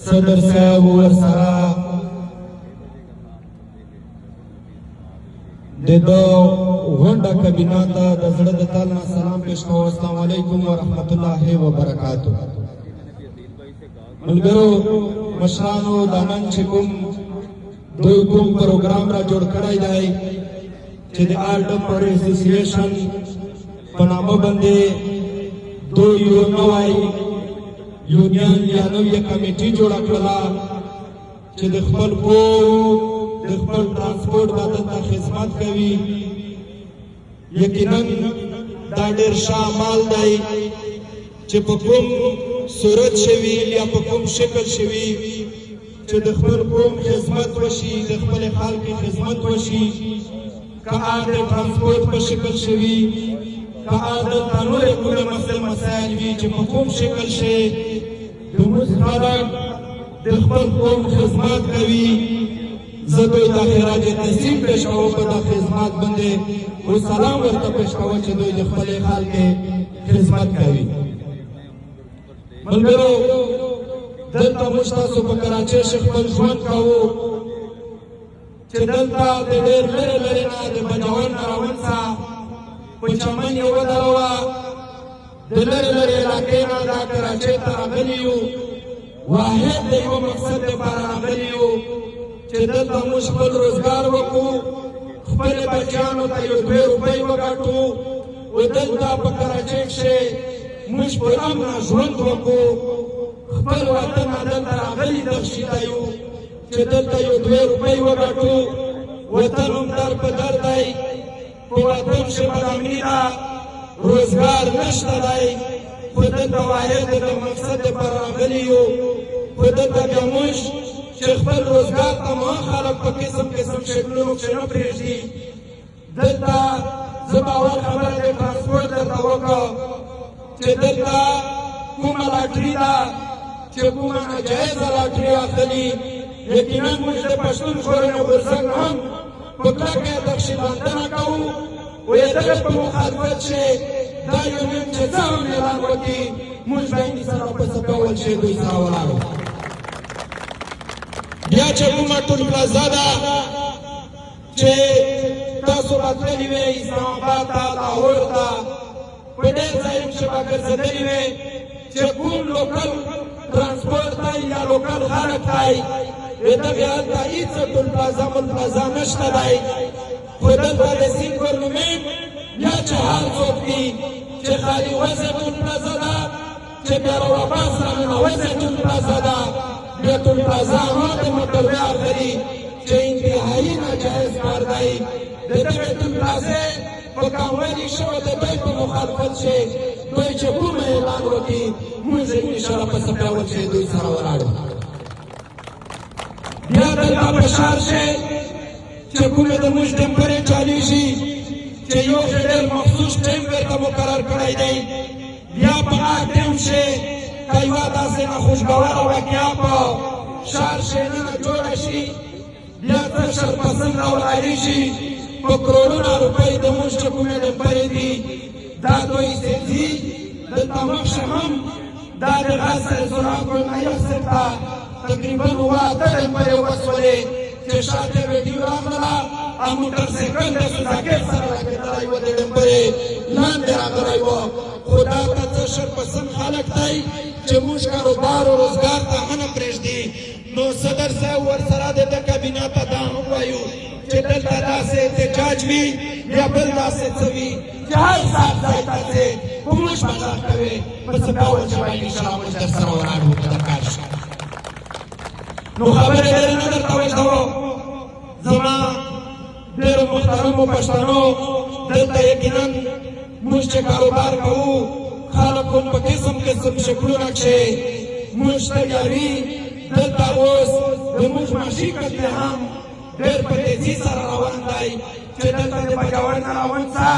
صدر صاحب ورسره د ده غونډه کابینه ته د زړه د تل نه سلام پیش کوم. السلام علیکم ورحمت الله وبرکاتو. ملګرو مشرانو، دا نن چې کوم دوی کوم پروګرام را جوړ کړی دی چې د آل ډمپر اسوسییشن په نامه باندې دوی یو نوی یونین یا نوې کمیټي جوړه کړله چې د خپل قوم د خپل ترانسپورت به دلته خدمت کوي، یقینا دا ډېر ښه اعمال دی چې په کوم صورت شوي یا په کوم شکل شوي چې د خپل قوم خدمت وشي، د خپل خلک خدمت وشي، که د ترانسپورت په شکل شوي، که دلته نورې کومې مسلې مسایل وي، چې په کوم شکل شي د موږ خلک د خپل قوم خدمت کوي، زه دوی ته خراج تحسین پیش کوم په دا خدمت باندې او سلام ورته پیش کوم چې دوی د خپلې خلک خدمت کوي. ملګرو، دلته موږ تاسو په کراچۍ کې خپل ژوند کوو چې دلته د ډېر لرې لرې نه، د بجاور نه راونسه، په چمن یې ودروه، د لرې لرې علاقې نه دا کراچۍ ته راغلي یو، واحد د یو مقصد لپاره راغلي یو چې دلته موږ خپل روزګار وکړو، خپل بچیانو ته یو دوې روپۍ وګټو او دلته په کراچۍ کښې موږ په امنه ژوند وکړو. خپل وطن نه دلته راغلي دغشي ته یو چې دلته یو دوې روپۍ وګټو. وطن هم در په در دی، په وطن کښې بدامني ده، روزګار نشته دی، خو دلته واحد د مقصد لپاره راغلي یو. خو دلته بیا موږ چې خپل روزګار ته مو خلک په قسم قسم شکلونو کښې نه پرېږدي. دلته زه به اول خبره د ترانسپورت درته وکړم چې دلته کومه لاټري ده چې کومه ناجایزه لاټري اخلي، یقینا موږ د پښتون ژغورنې غورځنګ هم په کلکه دغشي غندنه کوو او دغه په مخالفت چې دا یونین چې څه هم اعلان وکړي، موږ به انشاءالله په څه ډول چې دوی سره ولاړو. بیا چې کومه ټول پلازا ده چې تاسو به تللي وئ اسلام آباد ته، لاهور ته، په ډېر ځایونو کښې به ګرځېدلي وئ چې کوم لوکل ترانسپورت دی یا لوکل خلک دی، د دغې هلته هېڅ ټول پلازا مول پلازا نشته دی. خو دلته د سیند ګورنمنټ یا چې هر څوک دي چې خالي وزه ټول پلازا ده، چې بیا واپس راننوځي ټول پلازا ده، بیا ټول پلازا هم د موټروې اخلي چې انتهایي ناجایز کار دی. د دغې ټول پلازې په کموالي شوه د دوی په مخالفت شي، دوی چې کوم اعلان وکړي، موږ انشاءالله په څه چې دوی سره ولاړو. بیا دلته په ښار شي چې کومې د موږ ډمپرې چالېږي چې یو ډېر مخصوص ټایم ورته مقرر کړی دی، بیا په هغه ټایم شي که یوه داسې ناخوشګواره واقعه په ښار شي ننه جوړه شي، بیا څه شرپسند راولاړېږي، په کروړونه روپۍ د موږ چې کومې ډمپرې دي دا دوی ځي. دلته مخکې هم دا د غاصر زوراکو نایب صاحب ته تقریبا 7 اته ډمپرې وسولې چې شاته ویډیو راغله او موټر سایکل د سوزاکې سره لګېدلی و، د ډمپرې لاندې راغلی و. خو دا ته څه شرپسند خلک دی چې موږ کاروبار او روزګار ته نه پرېږدي. نو صدر صاحب ورسره د ده کابینه ته دا هم وایو چې دلته داسې احتجاج وي یا بل داسې څه وي چې هر ساعت ځای ته ځې په موږ به غږ کوې، په څه ډول چې به انشاءالله موږ در سره ولاړ وو که د کار شي. نو خبرې ډېرې نه درته اوږدوم. زما ډېرو محترمو پښتنو، دلته یقینا موږ چې کاروبار کوو، خلک هم په قسم قسم شکلونه کښې موږ ته یاري. دلته اوس د موږ معاشي قتل هم ډېر په تیزي سره روان دی چې دلته د باجوړ نه راونسه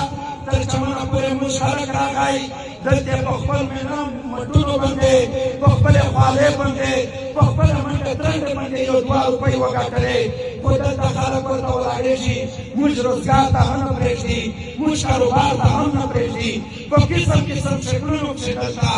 تر چمنه پورې موږ خلک راغی. دلته په خپل مټونو باندې، په خپلې خوالې باندې، په خپله منډه ترنډې باندې یو دوه روپۍ وګټلې، خو دلته خلک ورته ولاړېږي. موږ روزګار ته هم نه پرېږدي، موږ کاروبار ته هم نه پرېږدي. په قسم قسم شکلونو کښې دلته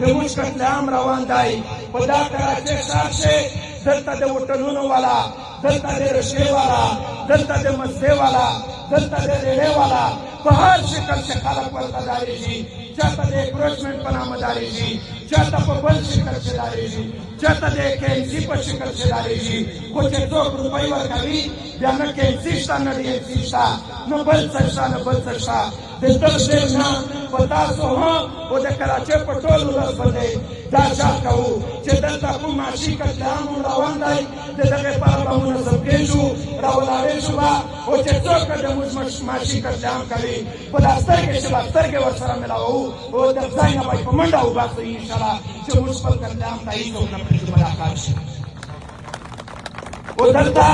د موږ قتل عام روان دی. په دا کراچۍ ښار کښې دلته د هوټلونو والا، دلته د رشې والا، دلته د مزدې والا، دلته د ریړې والا، په هر شکل چې خلک ورته دارېږي. چاته د انکروچمنټ په نامه دارېږي، چاته په بل شکل چې دارېږي، چاته د کینسي په شکل چې دارېږي. خو چې څوک روپۍ ورکوي بیا نه کینسي شته، نه ډي ایم سي شته، نه بل څه شته، نه بل څه شته. د دغه ډېر نه په تاسو هم او د کراچۍ په ټول ولس باندې دا غږ کوو چې دلته کوم معاشي قتل عام هم روان دی، د دغې لپاره به منظم کېږو، راولاړېږو به. او چې څوک د موږ معاشي قتل عام کوي، په دا سترګې چې به سترګې ورسره ملاوو او د ځای نه به یې په منډه وباسو انشاءالله، چې موږ خپل قتل عام ته هېڅوک نه پرېږدو په دا ښار کښې. او دلته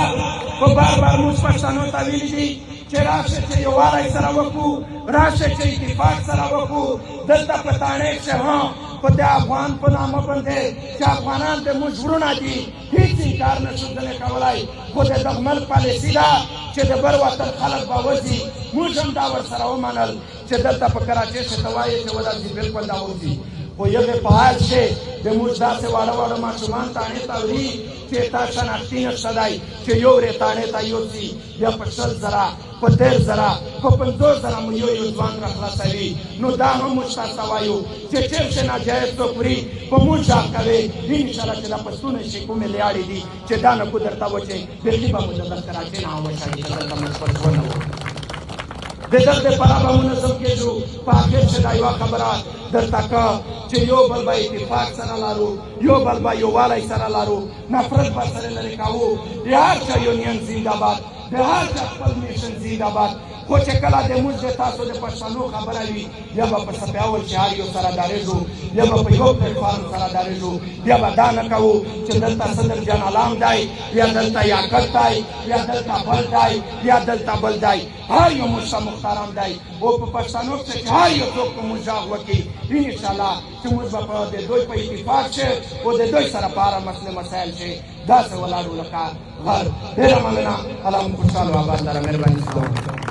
په بار بار موږ پښتنو ته ویلي دي چې راشه چې یووالی سره وکړو، راشه چې اتفاق سره وکړو. دلته په تاڼې کښې هم په د افغان په نامه باندې چې افغانان د موږ وروڼه دي، هیڅ انکار نه شو ځنې کولی، خو د دغه ملک پالیسي ده چې د بر وطن خلک به وځي. موږ هم دا ورسره ومنل چې دلته په کراچۍ کښې ته وایې چې ودرځي، بلکل دا وځي. خو یغې په حال کښې د موږ داسې واړه واړه ماشومان تاڼې ته وړي چې تا شناختي نشته دی، چې یو ورې تاڼې ته یوسي، بیا په 20,000، په 30,000، په 50,000 مو یو یو ځوان را خلاصوي. نو دا هم موږ تاسو ته وایو چې چېرته ناجایز څوک وړي، په موږ غږ کوي انشاءالله چې دا پښتون شي کومې لیاړې دي چې دا نه کو درته وچې، بیخي به مو د دغه کراچۍ نه هم وشړي چې دلته موږ خپل ژوند نه وکړو. د دغه دپاره به منظم کېږو. په اخر کښې دا یوه خبره درته که چې یو بل به اتفاق سره لرو، یو بل به یووالی سره لرو، نفرت به سره لرې کوو. د هر چا یونین زنده باد، د هر چا خپل میشن زنده باد، خو چې کله د موږ د تاسو د پښتنو خبره وي، بیا به په صف اول چې هر یو سره درېږو، بیا به په یو پلیټفارم سره درېږو. بیا به دا نه کوو چې دلته صدر جان علام دی، یا دلته یاکت دی، یا دلته بل دی، یا دلته بل دی. هر یو موږ ته محترم دی. او په پښتنو کښې چې هر یو څوک په موږ غږ وکړي، انشاءالله چې موږ به په د دوی په اتفاق کښې او د دوی سره په هره مسلې مسایل کښې داسې ولاړو لکه غر. ډېره مننه، الله مو خوشحاله او آباد لره. مهرباني. سلام.